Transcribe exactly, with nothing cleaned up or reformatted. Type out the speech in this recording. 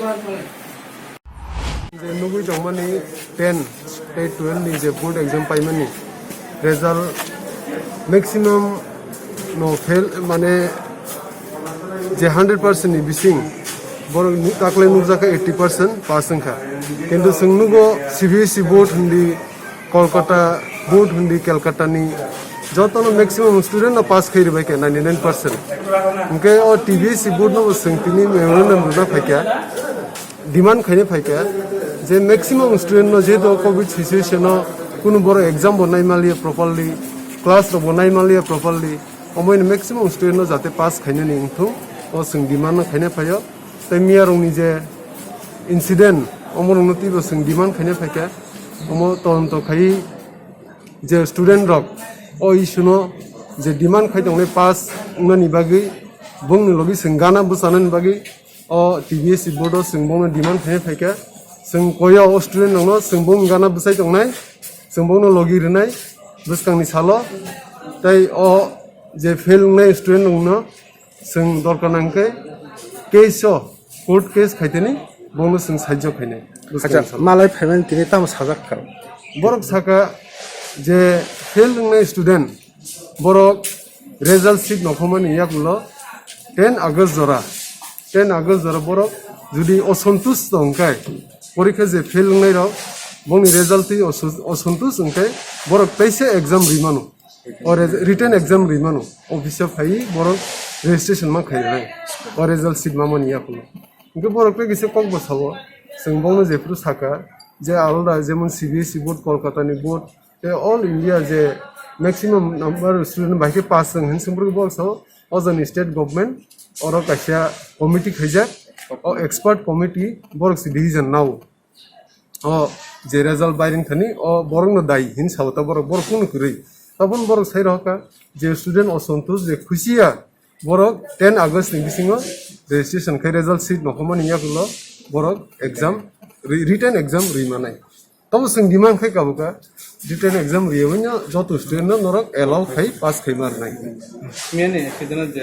Je nugwi tongmani ten tei twelve ni je board exam paimani result maximum no fail, mane je hundred percent ni bising borok nu-, taklai nukjakha eighty percent pass wngkha. Kintu chwng nugo C B S E board hindi, Kolkata board hindi, Calcutta ni jotono maximum student no pass khairi bai kha ninety nine percent. Hwnkhe o T B S E board no bo chwng tini memorandum rwna phaikha, demand khaina phaikha je maximum student no, jehetu covid situation o kunu borok exam bo naimaliya properly, class rok bo naimaliya properly, omoino maximum student no jate pass khainani wngthung, o chwng demand no khaina phaio. Tei miyarokni je incident, omorokno twibo chwng demand khaina phaikha, omo todonto khaiwi je student rok o issue no je demand khai tongnai pass wngnani bagwi, bongni logi chwng gana bwchanani bagwi o T B S E board o chwng bongno demand khaina phaikha. Chwng koyo o student rokno chwng bongni gana bwchai tongnai, chwng bongno logi rwnai bwskangni salo, tei o je fail wngnai student rokno chwng dorkar nangkhe case o, court case khaiteni, bono chwng sahajyo khainai. Acha, malai phaimani tini tamo sajak kha? Borok saka je fail wngnai student, borok result sheet nokhomani yakulo ten August jora, ten August jora borok jodi osontush tongkhe, porikha je fail wngnai rok, bongni result twi osu-, osontush wngkhe borok teisa exam rimano. O re-, written exam rimano, office o phaiwi borok registration ma khairwnai, o result sheet mamani yakulo. Hwnkhe borok tei kisa kok bo sao, chwng bongno jephuru saka, je alda jemon C B S E board, Kolkata ni board, tei all India je maximum number student bai khe pass wng hin sumbruk borok sao, o jani state government oro kaisa committee khaijak, o expert committee borok se decision nao. O je result bai ring thani, o borok no dai hin sao ta borok, borok kunu kwrwi. Tabun borok sai rohor kha je student osontush je khusiya, borok ten August ni bisingo registration khai result sheet nokhomani yakulo borok exam ri-, written exam ri manai. Tamo chwng demand khai kabuka written exam riyawi no joto student no norok allow khai pass khai mar nai. Miyani sejono je